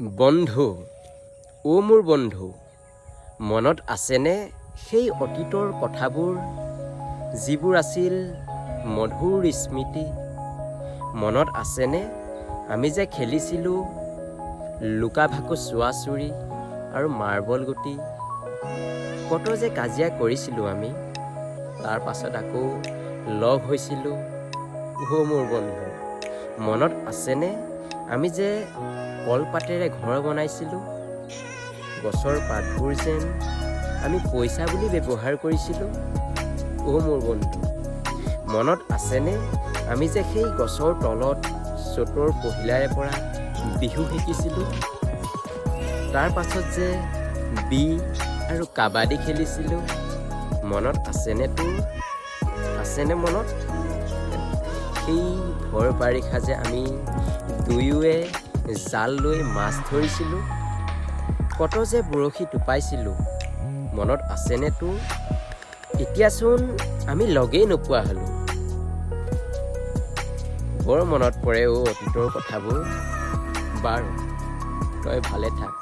বন্ধু, অ' মোৰ বন্ধু, মনত আছেনে সেই অতীতৰ কথাবোৰ, যিবোৰ আছিল মধুৰ স্মৃতি? মনত আছেনে আমি যে খেলিছিলোঁ লুকা ভাকু, চোৱা চুৰি আৰু মাৰ্বল গুটি? কত যে কাজিয়া কৰিছিলোঁ আমি, তাৰ পাছত আকৌ লগ হৈছিলোঁ। অ' মোৰ বন্ধু, মনত আছেনে আমি যে কলপাতেৰে ঘৰ বনাইছিলোঁ? গছৰ পাতবোৰ যেন আমি পইচা বুলি ব্যৱহাৰ কৰিছিলোঁ। অ' মোৰ বন্ধু, মনত আছেনে আমি যে সেই গছৰ তলত চ'তৰ পহিলাৰে পৰা বিহু শিকিছিলোঁ? তাৰ পাছত যে বি আৰু কাবাডী খেলিছিলোঁ, মনত আছেনে তোৰ? আছেনে মনত সেই ভৰ বাৰিষা যে আমি দুয়োৱে জাল লৈ মাছ ধৰিছিলোঁ? কত যে বৰশী টোপাইছিলোঁ, মনত আছেনে তোৰ? এতিয়াচোন আমি লগেই নোপোৱা হ'লোঁ। বৰ মনত পৰে অ' অতীতৰ কথাবোৰ। বাৰু, তই ভালে থাক।